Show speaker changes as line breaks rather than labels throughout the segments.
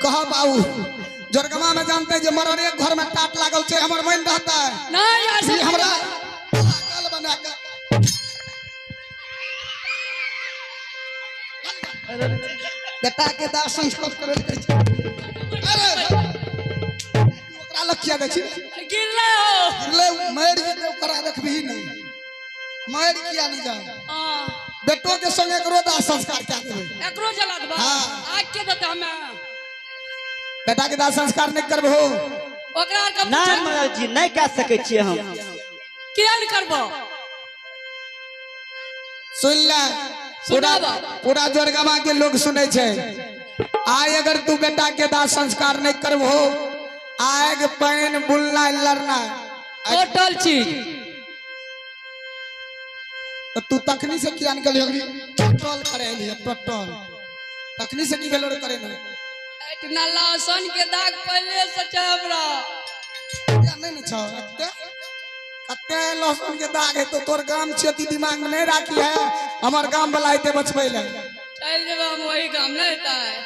कह बाबू जोरगमा में जानते हैं जे मरर एक घर में टाट लागल छै हमर मन रहता है
नहीं ऐसे
ई हमरा पागल बना के बेटा के दाह संस्कार करे के छै। अरे ओकरा लग किया दै छी
गिरले हो
गिरले मरि जेतै ओकरा रखबही नहि मरि किया नहि जाए
हाँ,
बेटो के संग एकरो दाह संस्कार कए देबै
एकरो जला देबा
हाँ।
आग के देते हमें
बेटा के दाह संस्कार नहि करबहो
ओकरा आर के
नहि मरल जी नहि कए सकै छियै हम
किया नहीं करबो
सुन ले पूरा
सुनाबो।
पूरा जोरगमा के लोग सुनै छै आइ अगर तू बेटा के दाह संस्कार नहि करबहो आग पानि बुलना लड़ना
टोटल चीज
तो तू तखनी से किया निकल होगी टोटल करे लिए टोटल तखनी से की भेलो रे करे ने
इतना लहसुन के दाग पहले से छै हमरा
या नहीं ने छौ कते कते लहसुन के दाग है तो तोर गाम छियै ती दिमाग में नहीं राखी है हमर गाम वाला हेतै बचबै ले
चल जेबै हम वही गाम नहीं होता है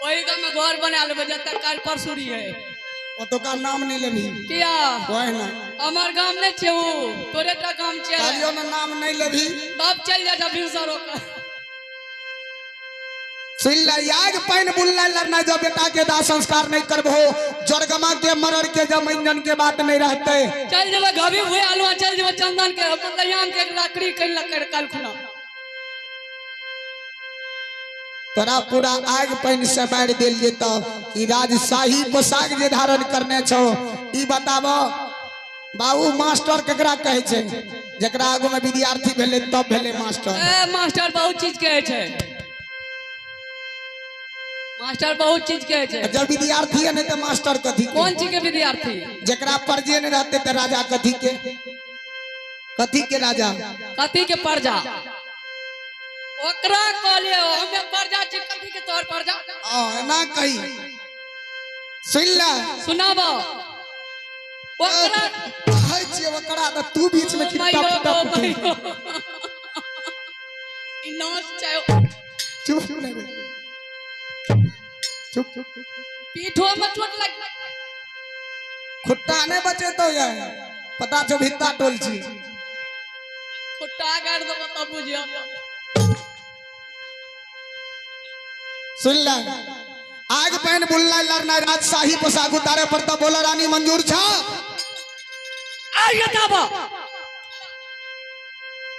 वही गाम में घर बना लेबै जब तक काल्हि परसूरी है
ओतुका नाम नहीं लेबही
किया
वही ना
हमर गाम नहीं छै उ तोरे टा गाम छै
कहलियो ना नाम नहीं लेबही
तब चल जा जा भिनसर होकर
सुन ले आग पानि बुलना लड़ना जब बेटा के दाह संस्कार नहीं करबहो जरगमा के मरर के जब इंजन के बात नहीं रहते
चल जेबै घबी भुए आलुआ चल जेबै चंदन के मतलब के लकड़ी कहीं लकड़ काल खुना
तोरा पूरा आग पानि से मारि देल जेतौ ई राजशाही पोशाक जे धारण करने छौ ई बताबो बाबू मास्टर केकरा कहै छै जकरा आगू में विद्यार्थी भेलै तब भेलै मास्टर
ए मास्टर बहुत चीज कहै छै मास्टर बहुत चीज कहै छै
जब विद्यार्थी है नहीं तो मास्टर कथी के?
कोन चीज के विद्यार्थी
जकरा परजे नहीं रहते तो राजा कथी के कथी के राजा
कथी के प्रजा ओकरा कहलिए हमे प्रजा छी कथी के तोहर प्रजा
आ एना कही सुन ले
सुनाबो ओकरा
कहै छियै ओकरा तऽ तू बीच में की
माइयो
टप
गो
टप उठै।
माइयो ई नाच छै
चुप नहीं बे। चुप
पीठो में चोट लग
खुट्टा नहीं बचे तो ये पता छौ भित्ता टोल छी
खुट्टा गाड़ देबो तब बुझियो
सुन ले आग पानि बुलना लड़ना राजशाही पोशाक उतारे पर तो बोला रानी मंजूर छा
आइ बताबो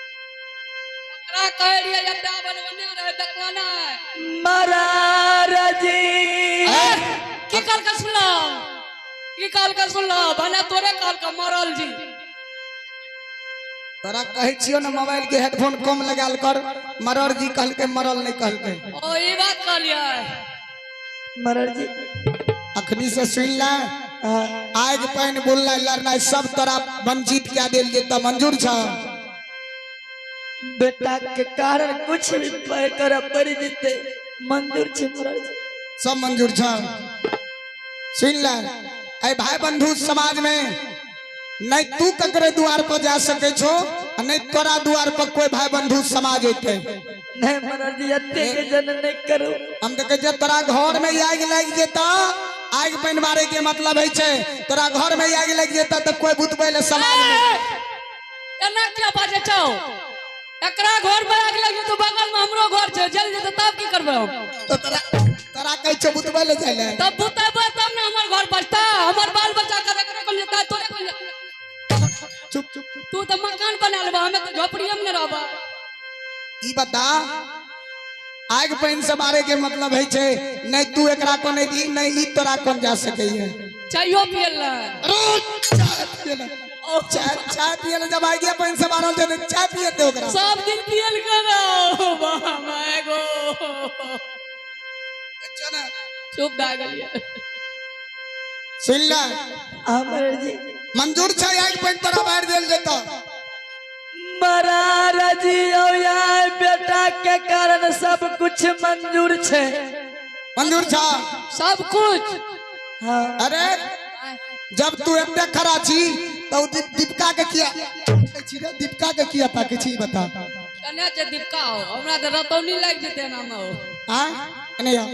ओकरा कहै रहियै एते बनबने रहे देखलो नै
महाराज जी
की कहल के सुनलो की कहल के सुनलो भने तोरे कहल के मरल जी
तोरा कहै छियो ने मोबाइल के हेडफोन कम लगाल कर मरर जी कहलकै मरल नहीं कहलकै
ओ ई बात कहलियै
मरर जी
अखनी से सुन ले
हाँ,
आग पानि बोलनाइ लड़नाइ सब तोरा वंचित कए देल जेतऽ मंजूर छ
बेटा के कारण कुछ भी करे पड़ जेते मंजूर छै मरर जी
सब मंजूर छ सुन ले अरे भाई बंधु समाज में नहीं तू ककरे द्वार पर जा सके छो आ नहीं तोरा द्वार पर कोई भाई बंधु समाज अते
नहीं मरर जी एते के जन नहीं करू
हम तो कहै छियै तोरा घर में आगि लागि जेता आगि पानि मारे के मतलब है छै तोरा घर में आगि लागि जेता तऽ कोई बुतबै ले समाज में
एना किया बाजै छौ एकरा घर में आगि लागि जेतौ बगल में हमरो घर छै जल जेतौ तब की करबै हम
तो तोरा तोरा कहै छौ बुतबै ले जाइ ले
तब बुतेबै तब ने हमर घर बचता हमर बाल बच्चा के एकरे कोन जेता तोरे कोन जेता
चुप चुप
तू तऽ मकान बना लेबा हमे तऽ झोपड़िए में ने रहबा
ई बता आगि पानि से मारे के मतलब है छै नहीं तू एकरा कोन दी नहीं ई तोरा कोन जा सकैए
चाइयो पियल ले
अरे चाय पिए ले चाय चाय पिए ले जब आगि पानि से मारल छै तऽ चाय पिए दे ओकरा
सब दिन पियल करो वाह my गो
अच्छा ना
चुप भए गेलियै
सुन ले
हाँ मरर जी
मंजूर छै आगि पानि तोरा मारि देल जेतौ
मरार जी औ यार बेटा के कारण सब कुछ मंजूर छै
मंजूर छा
सब कुछ
हाँ
अरे जब तू एते खड़ा छी तो दीपिका के किया छी रे दीपिका के किया ताके छी बता
केने छै दीपका हो हमरा तऽ रतौनी लागि जेतै एनामे हो
आ एने आ।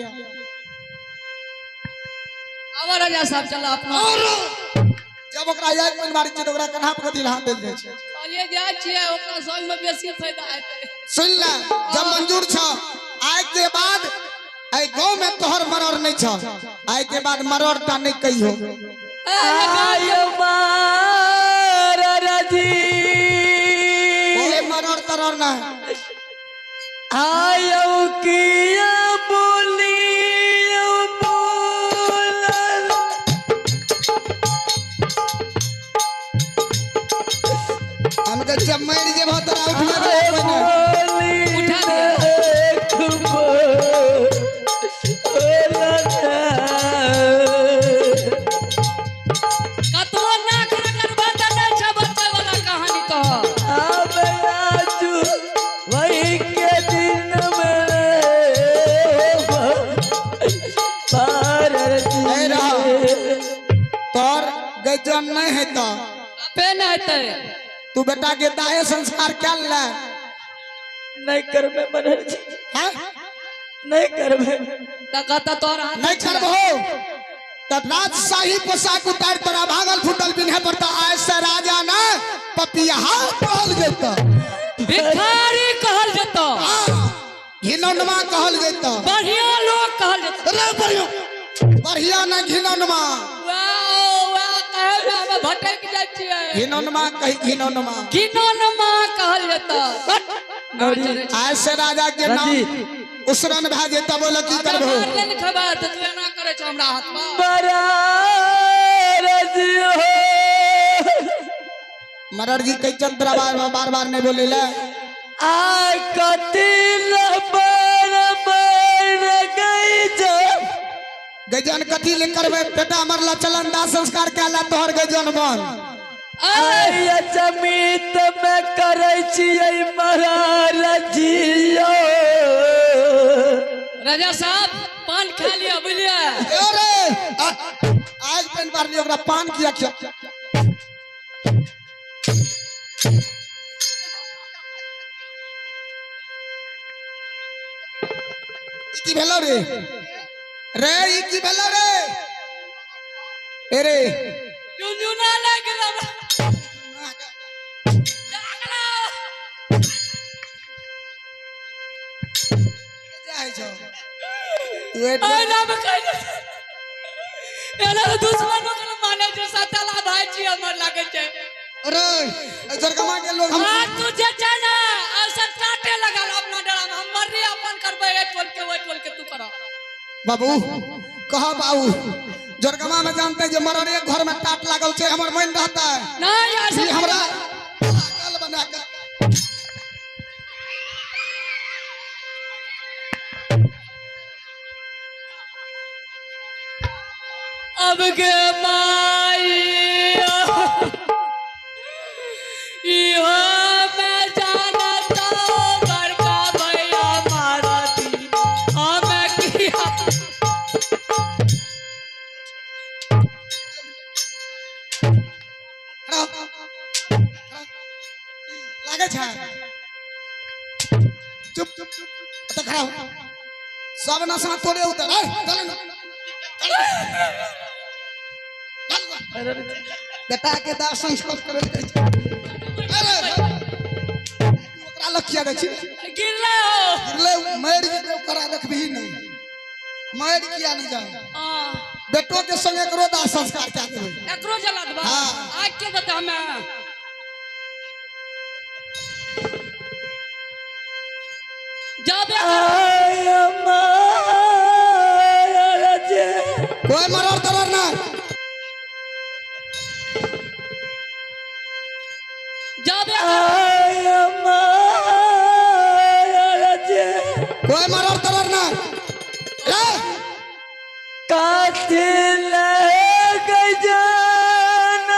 आवा राजा साहब चला अपना।
और जब ओकरा आगि पानि मारै छै तऽ ओकरा कन्हा पर कथी हाथ देल जाइ छै?
कहलिए जाइ छियै, ओकरा संग में बेसी फायदा हेतै।
सुन ले, जब मंजूर छ, आइ के बाद एहि गाँव में तोहर मरड़ नहीं छ। आइ के बाद मरड़ टा नहीं कहियो।
आयो महाराजी।
ओहे मरड़ तरड़ ना।
आयो किया बोलियो बोलल।
हम के जब मरि जेबह तोरा उठबे के कोई नहीं।
बोली
उठा दिया। कतबो नाक रगड़बा तऽ नहि छै बच्चा वाला कहानी तोहर।
वही के दिन में
ए रहा। तोर गजन नहीं हेतौ।
पे नहि हेतै।
तू बेटा के दाहे संस्कार क्या ले?
नहीं करबे मनहर जी।
हैं?
नहीं करबे।
तऽ कहता तोहर हाथ।
नहीं करबहो त राजशाही पोशाक उतार तोरा भागल फूटल पिन्हे पड़ता। आय से राजा ना पपिया कहल जेतौ।
भिखारी कहल जेतौ।
घिनौनमा कहल जेतौ।
बढ़िया लोग कहल जेतौ।
रे बढ़िया बढ़िया ना, घिनौनमा।
वाह वाह, कहे मे हमे भटक जाइ छियै।
घिनौनमा कही, घिनौनमा।
घिनौनमा कहल जेतौ।
आय से राजा के नाम
रंजीत।
उसरन भए जेतौ। बोलो की करबहो?
मारले ने खबर तऽ तू एना करै छौ हमरा हाथ पर।
महाराज हो।
मरर जी कही चंद्रा बार बार बार नहीं बोले ले।
आ कतिल पर मर गई जो।
गजन कथी ले करबै? बेटा मरला, चलन दाह संस्कार कैला तोहर गजन बन।
आय जमीत में करै छियै महाराज जी।
राजा साहब, पान खा लिया, बुझलियै?
अरे आग पेन मारली, ओकरा पान किया खिया? ई की भेलो रे? रे ई की भेलो रे? ए रे।
झुनझुना लागि गेल हमरा। जागलो।
जाइ छौ तू एते?
एना मे कहि दे। एना तऽ दुश्मनो के ने मानै छै, सतला भाई छी हमर लागै छै।
अरे जरगमा के लोग हम
आ तू जे छै ने, ऐसा काटे लगल अपना डरा में। हम मर्जी अपन करबै, एहि टोल के ओहि टोल के तू करऽ।
बाबू कह, बाबू जरगमा में जानते हैं जे मरर एक घर में टाट लागल छै, हमर मन रहता है।
नहीं ऐसे
ई हमरा पागल बना के
अब के माई इहो मैं जानता हूँ, बड़का भैया मारा दी हम किया।
खड़ा हो, खड़ा। लागै छै? चुप चुप, एतऽ खड़ा हो। सब नशा तोरे उतर। ए, चल ना। चल ना। बेटा के दाह संस्कार करे के छै। अरे ओकरा लग किया जाइ छी?
गिरले हो।
गिरले, मरि जेतै। ओकरा रखबही नहीं, मरि किया नहीं जाए?
हाँ,
बेटो के संग एकरो दाह संस्कार कए देबै।
एकरो जला देबा?
हाँ।
आग के देते हमें। जब
आय महाराज।
कोई मरर तरर ना।
जब
आय महाराज।
कोई मरर तरर ना रे।
कातिल गजान।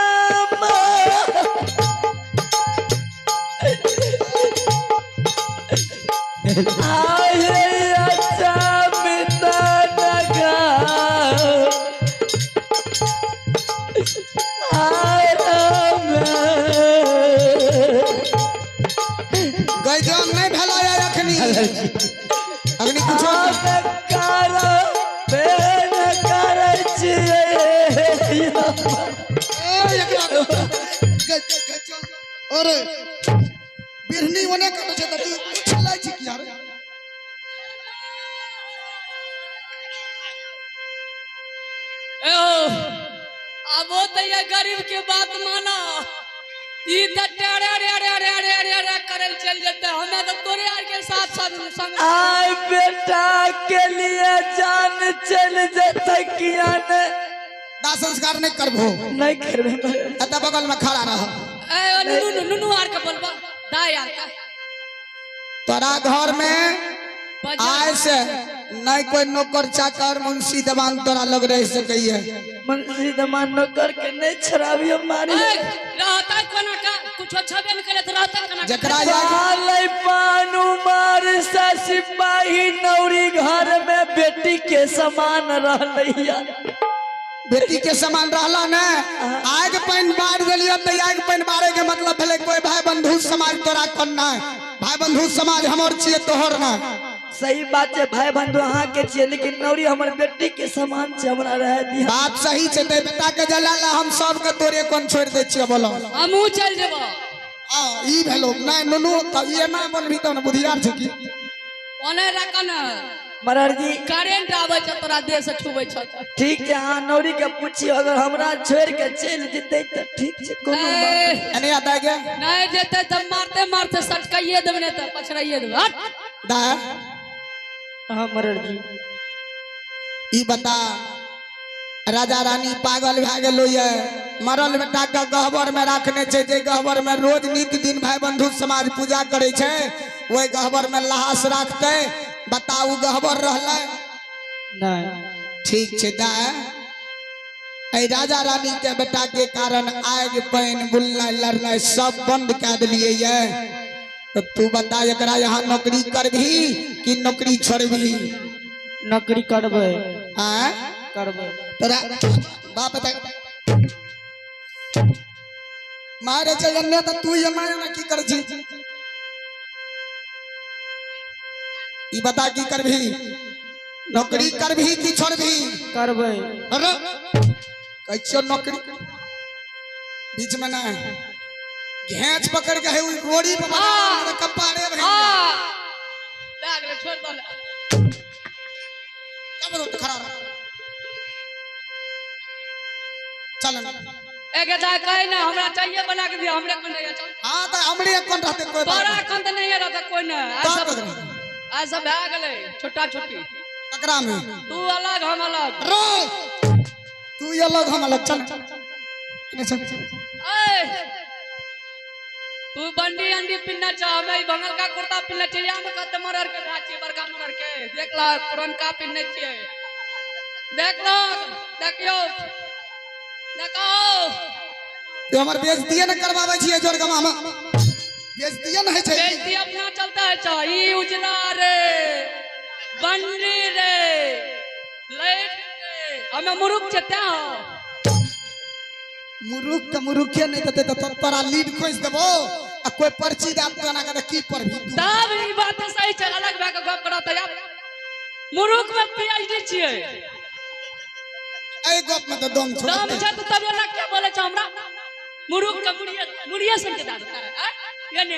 आय अच्छा मिता नगा आय।
गैजन नहीं भेलो या अखनी अग्नि कुछो।
कर बेन करै छियै।
अरे बिढ़नी ओने कटै छै तऽ तू उछलै छी किया रे?
ए हो, आबो तऽ ये गरीब के बात माना। ई तऽ टेरे रे रे रे रे रे रे करे चल जेते, हमे तऽ तोरे आर के साथ साथ संग।
आय बेटा के लिए जान चल जेतै किया ने।
दाह संस्कार नहीं करबो?
नहीं करबे मरर।
एतऽ बगल में खड़ा रह।
ए ओ नुनू, नुनू आर के बोलबा, दाई आर के।
तोरा घर में
बजा।
आय से नहीं कोई नौकर चाकर मुंशी दवान तोरा लग रह सकैये।
मुंशी दमान नौकर के नहीं छड़ाबियो मारी।
ए, रहता कोना का कुछो छबे न करे तऽ रहता कोना का?
जकरा याद
पालै पानु मार सा सिपाही नौरी घर में बेटी के समान रहलैया।
बेटी के समान रहला ने, आग पानि बारि देलियो तऽ आग पानि बारे के मतलब भेलै कोई भाई बंधु समाज तोरा कोन नहीं, भाई बंधु समाज हमर छियै तोहर ना।
सही बात छै, भाई बंधु अहाँ के छियै, लेकिन नौरी हमर बेटी के समान छै, हमरा रह दिया।
बात सही छै, ते बेटा के जला ला हम सबके तोरे कोन छोड़ि दै छियै बोलो।
हमहूँ चलि जेबो।
आ ई भेलो नहीं नुनू तऽ ई एना बोलबी तब ने बुधियार छै की।
ओने रखन।
मरर जी,
करेंट आबै छै तोरा देह से छुबै छौ।
ठीक छै, अहाँ नौरी के पूछियो, अगर हमरा छोड़ के चलि जेतै तऽ ठीक छै, कोनो बात।
ए,
एने आ दाय गे।
नहीं जेतै तऽ मारते मारते सटकाइए देबै, नहि तऽ पछड़ाइए देबै। हट।
दाय।
हाँ मरर जी।
ई बता, राजा रानी पागल भए गेलो ये, मरल बेटा के गहबर में राखने छै, जे गहबर में रोज नित्य दिन भाई बंधु समाज पूजा करे छै, ओहि गहबर में लहास राखते, बताउ गहबर रहलै?
नहीं।
ठीक छै दाय, एहि राजा रानी के बेटा के कारण आगि पानि बुलनाइ लड़नाइ सब बंद कए देलियै ये, तो तू बता एकरा यहाँ नौकरी करबही कि नौकरी छोड़बही?
नौकरी करबै।
आँय?
करबै।
तोरा बाप बता मारे छै एन्ने तऽ तू एना एना की करै छी? ई बता की करबही, नौकरी करबही कि छोड़बही?
करबै।
अरे कहै छियौ नौकरी, बीच में ना घेंच पकड़ के है उ रोड़ी पर बना देलकै, कपारे भरि
आ
गेल।
भए गेलै, छोड़ि दले।
चल रोड खड़ा रह, चल ना।
एक दाय कहै ने हमरा चाहिए बना के दिअ, हमरे कोन रहैया, चल।
हाँ तऽ हमरे कोन रहतै कोई बात
तोरा
नहीं।
एखन तऽ नहिये रहतै कोइ नहि। आइ
तब
सब
ककरा?
आइ सब भए गेलै छोटा छोटी।
ककरा में?
तू अलग हम अलग।
रे तू अलग हम अलग, चल एने चल।
ए तू बंडी अंडी पिन्ना चाह, हमे ई बंगल का कुर्ता पिन्ने छियै, हम कते मरर के भए छियै, बड़का मरर के देख ला, पुरनका पिन्ने छियै, देख लो, देखियौ, देखो।
तू हमर बेइज्जतीये ने करबाबै छियै, जोर गमा में बेइज्जतीये ने होइ छै।
बेइज्जती अपना चलता है चा, ई उजला रे बंडी रे लाइट रे, हमे मुरुख छै तैं हो।
मुरुख के मुरुखे नहीं देते तऽ तोरा लीड खोसि देबो आ कोई पर्ची दे तो एना के की पढ़बी तू?
तब ई बात सही छै, अलग भए के गप करऽ तऽ आब मुरुख में पीएचडी छियै।
एहि गप में तऽ दम छौ।
दम छै तऽ तब एना किया बोलै छौ हमरा? मुरुख के मुड़िए मुड़िए सन के दए देता है, आँय? ये ने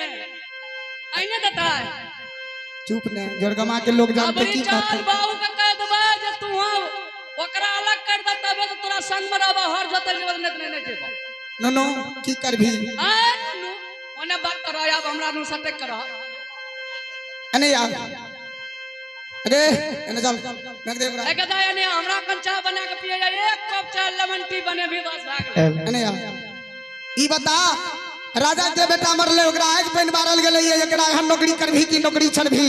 आइने देता है।
चुप ने, जोरगमा के लोग जानते
अबरी
की
चल
कहते।
बाबू के कह देबै जे तू हाँ ओकरा अलग कर दे, तबे तऽ तोरा संग में रहबा, हर जोतल जेबो नहि तऽ नहि जेबो।
नो की करबी?
आँय नु ओने बात करऽ, आब हमरा नु सटक करऽ।
एने आ, अरे एने चल, देख दे ओकरा।
एक दाय ने हमरा कन चाय बना के पिए, एक कप चाय लेमन टी बने भी बस भए गेलै।
एने आ, ई बता, राजा के बेटा मरले, ओकरा आगि पानि बारल गेलै, एकरा यहाँ नौकरी करबी कि नौकरी छोड़बी?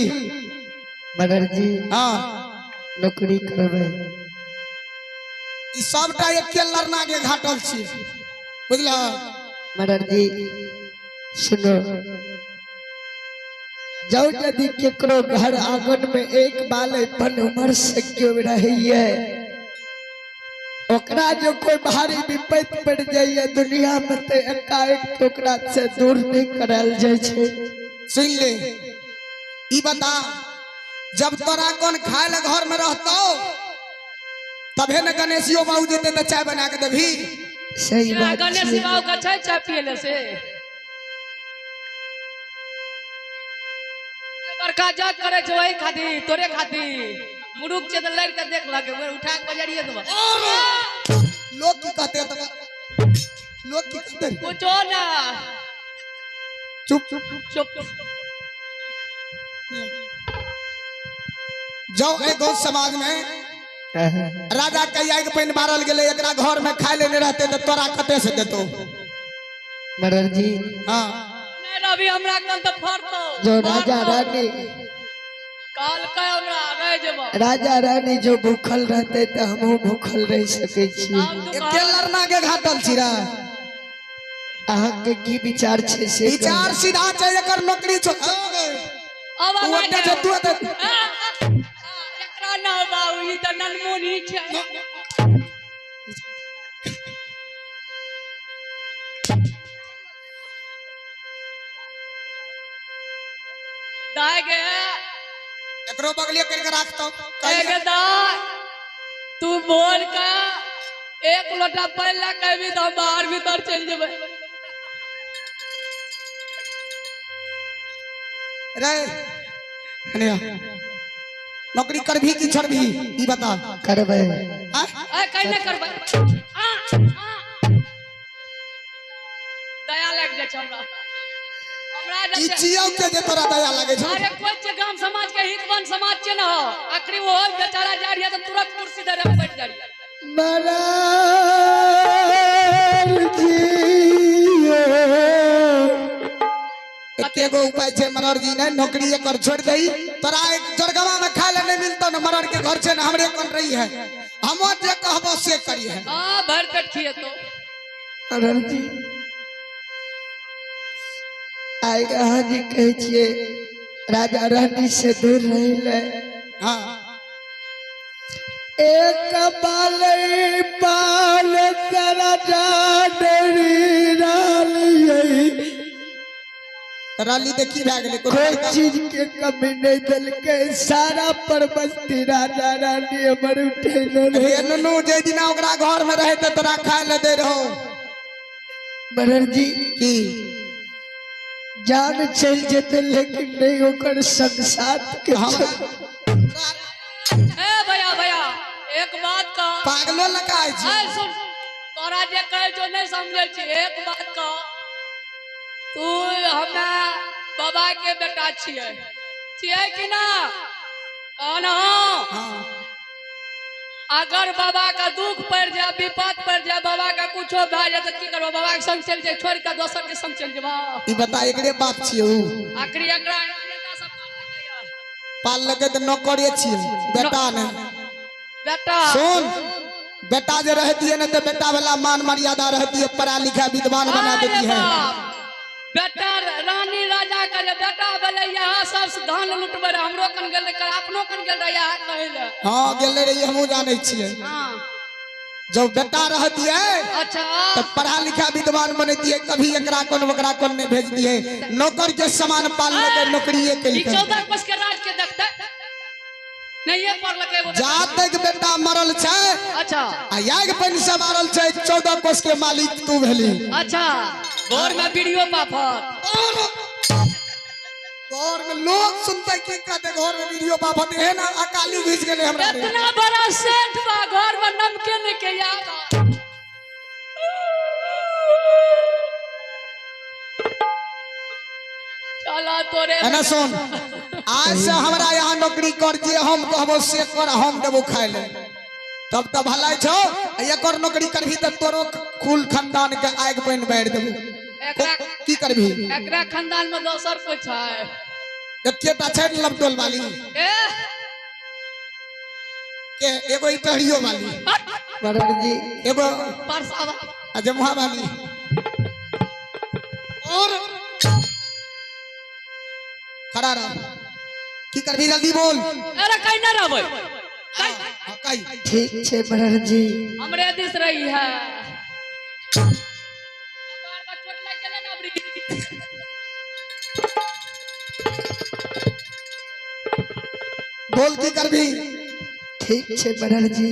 मरर जी।
हाँ।
नौकरी करबै।
ई सबटा एके लड़ना के घाटल छी, बुझल?
मरर जी सुनो, जब यदि केकरो घर आंगन में एक बालेपन उम्र से क्यों रहैये, ओकरा जो कोई भारी विपत्ति पड़ जाइए दुनिया में तो एकाएक ओकरा से दूर नहीं करायल जाइ छै।
सुन ले, ई बता, जब तोरा कोन खाय ले घर में रहतो तभे ने गणेशियो बाबू जेते तऽ चाय बना के देबही।
सही बात
गणेश
छै।
बाबू के छै चाय पिए ले से? बड़का जग करे छै वही खातिर तोरे खातिर मुरुख छै तऽ लड़ि के देख लक एक बेर उठा के बजरिए देबो।
लोग की कहते हैं तब लोग की कहते हैं?
कुछो ना।
चुप
चुप।
जाओ एक गाँव समाज में राजा के आगि पानि मारल गेलै, एकरा घर में खाय लेने रहते तो तोरा कते से देतो?
मरर जी।
हाँ।
नहीं रवि हमरा कल तो फरतो।
जो राजा रानी
काल के हमरा रह जेबो।
राजा रानी जो भूखल रहते तो हमहू भूखल रह सके छी।
एके लड़ना के घाटल छी रे।
अहाँ के की विचार छै से कहू।
विचार सीधा छै, एकर नौकरी छो।
अब
तू
हमरा
ओते छै, तू ओते।
एकरा ना बाबू, ई तऽ ननमुनी छै। दाय गे।
एकरो बगलिए करके राखतो।
ए गे दाय, तू बोल के एक लोटा पानि लए के अयबी तऽ हम बाहर भीतर चलि जेबै।
रे कनिया, नौकरी करभी कि छोड़भी ई बता।
करबै।
आँ?
ए कहीं नहि करबै। आ, आ। दया लागि जाइ छै हमरा। हमरा
ई
जते
चियौ के जे तोरा दया लागै छौ।
अरे कोइ छै गाम समाज के हितवन समाज छै ने हो। आखिरी वो बेचारा जा रही है तो तुरंत कुर्सी धरे में बैठ जा रही है।
मरर जी।
एके गो उपाय छै मरर जी, ने नौकरी एकर छोड़ दही, तोरा एक जरगवा में खाय ले नहीं मिलतो ने, मरर के घर छै ने हमरे कन रही है, हमो जे कहबो से करी है।
हाँ भर पेट खिए तो।
मरर जी आइ अहाँ जी कहै छियै राजा रानी से दूर रही ले।
हाँ।
एक बाल बाल राजा डरी रहलियै।
राली देखी भए गेलै
कोई चीज के कमी नहीं देलकै, सारा परबस्ती राजा रानी हमर उठेने
रे
रहे।
नुनू, जे दिना ओकरा घर में रहे तऽ तोरा खाय ले दे रहो।
मरर जी।
की?
जान चलि जेतै लेकिन नहीं ओकर संसार के।
हमरा
ए भैया भैया एक बात कह।
पागलो लगा छी।
ए सुन, तोरा जे कहै छौ नहीं समझै छी। एक बात कह, तू हमे बाबा के बेटा छियै, छियै कि ना? कहना हाँ।
हाँ।
अगर बाबा का दुख पड़ जाए, विपद पड़ जाए, बाबा का कुछो भए जाए तो की करबो? बाबा के संग चलि जाए छोड़ के दोसर के संग चलि जेबा?
ई बता, एकरे बाप छियै ऊ?
आखिरी एकरा बेटा सब पाललकै या।
पाललकै तऽ नौकरे छियै, बेटा ने।
बेटा।
सुन, बेटा जे रहतियै ने तऽ बेटा वाला मान मर्यादा रहतियै, पढ़ा लिखा विद्वान बना
अरे
देती है।
बाप, बेटा रानी राजा का जे बेटा भेलै यहाँ सब धान लुटबै रहे, हमरो कन गेल रहे, अपनो कन गेल रहे यहाँ कहै लए।
हाँ गेले रहियै, हमहूँ जानै छियै।
हाँ।
जब बेटा रहतियै
अच्छा।
तो पढ़ा लिखा विद्वान बनतियै, कभी एकरा कोन ओकरा कोन नहीं भेजतियै। नौकर के समान पाल लेके नौकरिए
ई
केलकै।
14 वर्ष के राज के देखते नहीं पढ़लकै एगो बेटा।
जा तक बेटा मरल छै
अच्छा।
आ याग पानि से मारल छै, 14 कोस के मालिक तू भेली।
अच्छा, भोर में वीडियो पाफत।
घर में लोग सुनते की कहते, घर में वीडियो पाफत एहन अकाली घुस गेलै हमरा रे।
इतना बड़ा सेठ बा, घर में नमके नहीं के याद। चला तोरे।
है ना सुन, आज से हमरा यहाँ नौकरी कर, जे हम कहबो से कर, हम देबो खाय ले, तब तऽ भलाई छौ। आ एकर नौकरी करबही तऽ तोरो कुल खानदान के आगि पानि बारि देबो।
एकरा
की करबही?
एकरा खानदान में दोसर कुछ है।
एकेटा छै ने लपटोल वाली।
ए
के एगो इटहरियो वाली।
मरर जी।
एगो
परसा
आ जमुहा वाली और खड़ा रह, की करबी जल्दी बोल।
अरे कहीं ना रहबै।
हाँ, कही।
ठीक छै मरर जी।
हमरे दिस रही है। कपार पर चोट लागि गेलै ने अबरी।
बोल, की करबी?
ठीक छै मरर जी।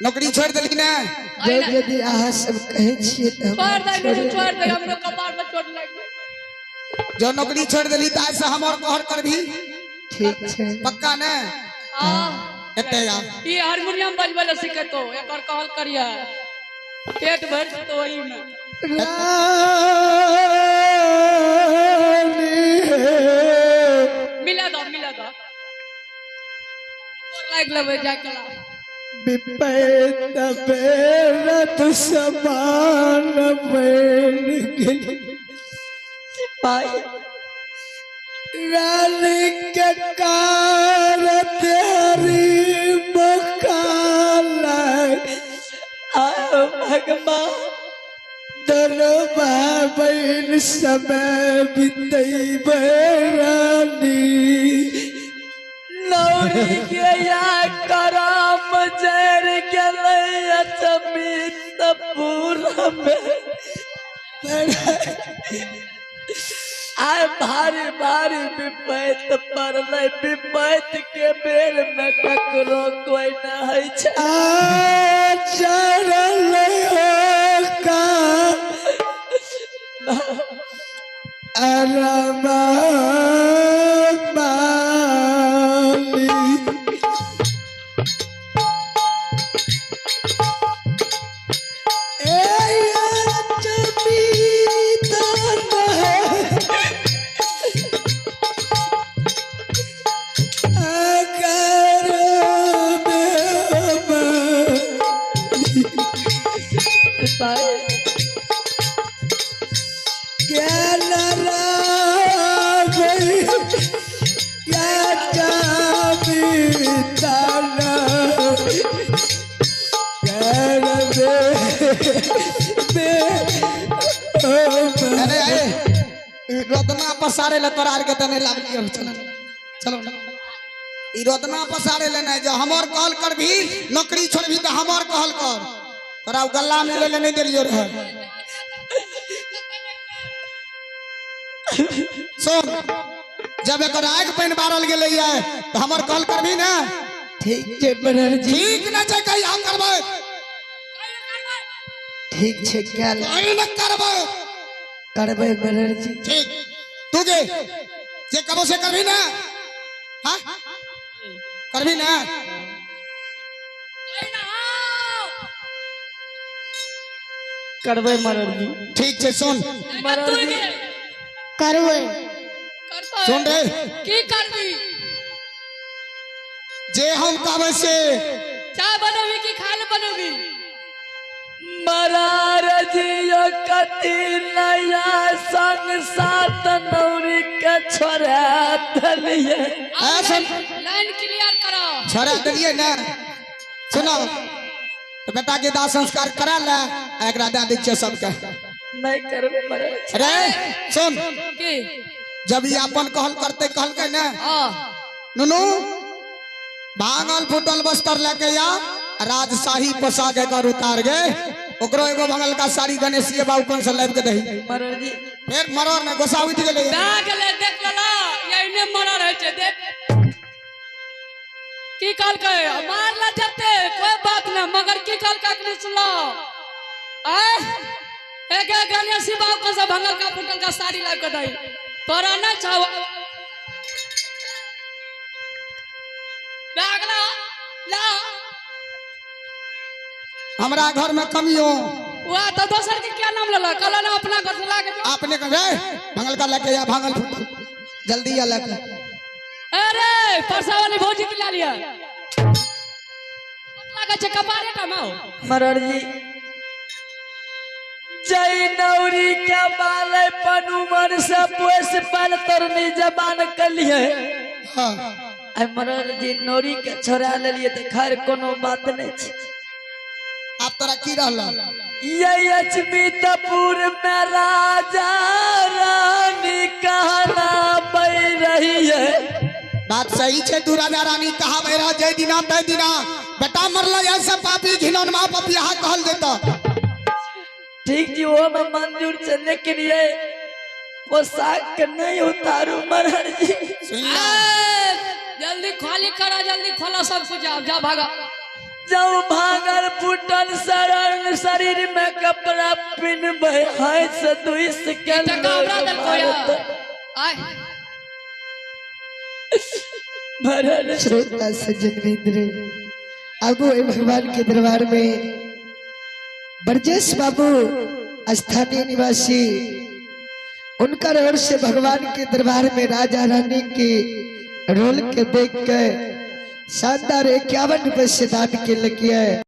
नौकरी छोड़ देली ने?
जो यदि अहाँ सब कहै छियै तऽ हम
छोड़ दे नुनू, छोड़ दे, हमरो कपार पर चोट लागि गेलै।
जो नौकरी छोड़ देली तऽ आज से हम और कहर करबी।
ठीक छै।
पक्का ने?
आ
एते आ।
ई हारमोनियम बजबै लए सिखेतो, एकर कहल करिए पेट भरि जेतो ओही में।
रानी हे।
मिला दो, मिला दो, गोर लागि लेबै जाय कला।
विपैत बेरत समान बन गेल।
सिपाही
रानी के कारत हरी मकाला।
आयो भगवान।
दोनों भाई बहन समय बितैबै रानी।
नौरी के या करम जर गेलै अचमितपुर में। आय भारी भारी विपैत पड़लै, विपैत के बेर में ककरो कोई न होइ छै।
आ चढ़ल का अरमाली। ए अगर
सिपाही
ज्ञान राम या चाबिताना ज्ञान बे बे
अरे ए ई रोदना पसारे ले तोरा आर के तने लाबलियो। चलो चलो, ई रोदना पसारे ले नहीं, जो हमर कहल करभी नौकरी छोड़भी तो हमर कहल कर। तोरा उ गल्ला मिले ले नहीं देलियो रहे। सुन, जब एकर आगि पानि बारल गेलै ये तो हमर कहल करभी ना?
ठीक छै बनर जी।
ठीक ना छै, कही हम करबै।
ठीक छै, कल
कहीं न करबै।
करबै बनर जी।
ठीक, तू गे जे कबो से करभी ना? हाँ, करभी ना?
करबै मरर जी।
ठीक छै, सुन।
मरर जी।
करबै।
करतै।
सुन रे।
की करबी?
जे हम कहबै से।
चाय बनबी कि खाय लए बनबी?
मरार जियो कति नया संग सात नौरी के छोड़ा देलिए।
ए, सुन।
लाइन क्लियर करो।
छोड़ा देलिए ना? सुनो तो, बेटा के दाह संस्कार करा ले आ एकरा दे दै छियै सबके।
नहीं करबै मरर जी।
रे सुन।
की?
जब ई अपन कहल करते कहलकै ने,
हाँ।
नुनू, भांगल फूटल बस्तर लेके या राजशाही पोशाक एकर उतार गे, ओकरो एगो भंगल का साड़ी गणेशिये बाबू कौन से लाबि के दही।
मरर जी।
फेर मरर ने गोसा उठि गेलै।
भए गेलै, देख लेला, यही मरर होइ छै। देख की कहलकै, मारला जते कोई बात ना, मगर की कहलकै अखनी सुनलो? आय एक गणेश बाबू को सब भंगल का फुटल का साड़ी लाबि के दही। तोरा नहीं छौ भए गेलौ, ला।
हमरा घर में कमियो।
वह तो दोसर के क्या नाम लेला? कहला ना अपना घर से ला के दो।
अपने कह रे भंगल का लेके या भांगल फूटल जल्दी आ लेके।
अरे परसा वाली भौजी के ला लिया लागे छै कपारे टा में।
मरर जी, जय नौरी के बाले पनुमर से पोस पाल तरनी जबान कलिए।
हाँ।
आई मरर जी, नौरी के छोड़ा लेलिए तऽ खैर कोनो बात नहीं छै।
आब तोरा की रहल?
ये लक्ष्मीपुर में राजा रानी कहना पड़ रही है।
बात सही छै, तू राजा रानी कहाबै रह जय दिना तय दिना बेटा मरल ऐसे पापी घिनौन माँ पपिया कहल जेता।
ठीक जी, वो में मंजूर छै, लेकिन ये पोशाक के नहीं उतारू मरर जी।
सुन ले।
ए, जल्दी खाली करा, जल्दी खोला सब कुछ, जाओ जा भागा।
जब भागल फूटल सरंग शरीर में कपड़ा पिनबै है से दुइस के
टका हमरा देलको या आय।
महाराज
श्रोता सज्जन मित्र, आगू है भगवान के दरबार में ब्रजेश बाबू स्थानीय निवासी, उनका ओर से भगवान के दरबार में राजा रानी की रोल के देख के शानदार 51 रुपए से दान के लगी है।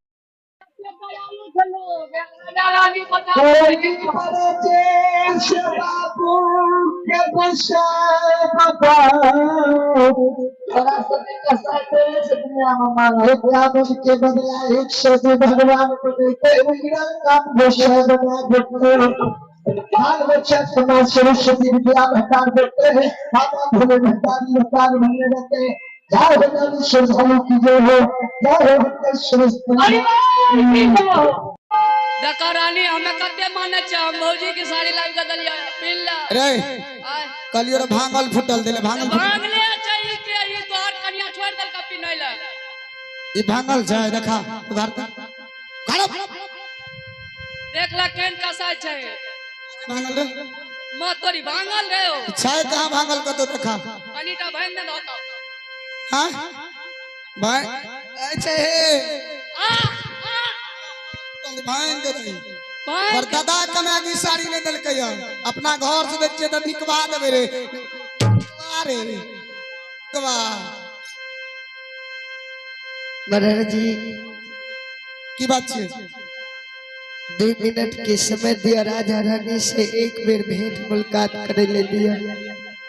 के बदला 100 भगवान को देते बाल बच्चा समाज सरस्वती विद्या भंडार देते हैं। माता भोले भंडारी अवतार भरे रहते हैं। जय हो जानी श्रद्धालु की जय हो, जय हो भक्त सरस्वती।
देखो रानी, हमें कते माने छै, हम भौजी के साड़ी लाबि के देलियै, पिन्ह ले।
रे
आय।
कहलियो रे भांगल फुटल देले भांगल फुटल।
भांग ले छै ई के ई तोहर कनिया छोड़ि देलका पिन्है ले।
ई भांगल छै, देखा उघार त उघार।
देख ला केहन कसाई छै।
भांगल रे।
माँ तोरी भांगल रे ओ।
छै कहाँ भांगल, कतो देखा।
कनिटा भांगि ने दहतो।
हाँ भाई अच्छा हे।
आ आ।
भांग के दही।
भांग।
पर दादा कमा की साड़ी नहीं दिलकै हन। अपना घर से दै छियै तऽ निकबा देबै रे, निकबा रे निकबा।
महाराज जी।
की बात छियै?
2 मिनट के समय दिया, राजा रानी से एक बेर भेंट मुलाकात करे ले दिया।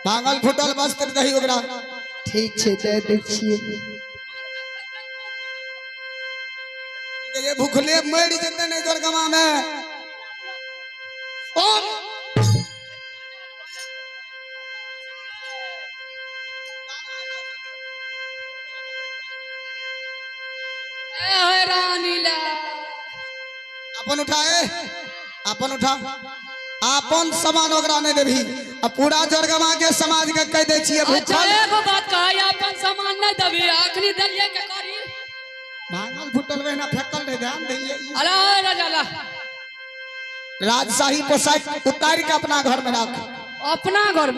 भांगल फुटल वस्त्र दही ओकरा।
ठीक छै, दे दै छियै।
जे भूखले मरि जेतै ने जोरगमा में। ओ
ए हे रानी ला।
अपन उठा, ए अपन उठा, अपन सामान ओकरा नहीं देबही आ पूरा जोरगमा के समाज के कह दै छियै
अच्छा
भूखल।
एगो बात कहै, अपन सामान नहीं देबही, अखनी देलियै के करी।
भांगल फुटल वहिना फेकल रहे, ध्यान दैयै।
अला राजा ला।
राजशाही पोशाक उतार के अपना घर में राख।
अपना घर में।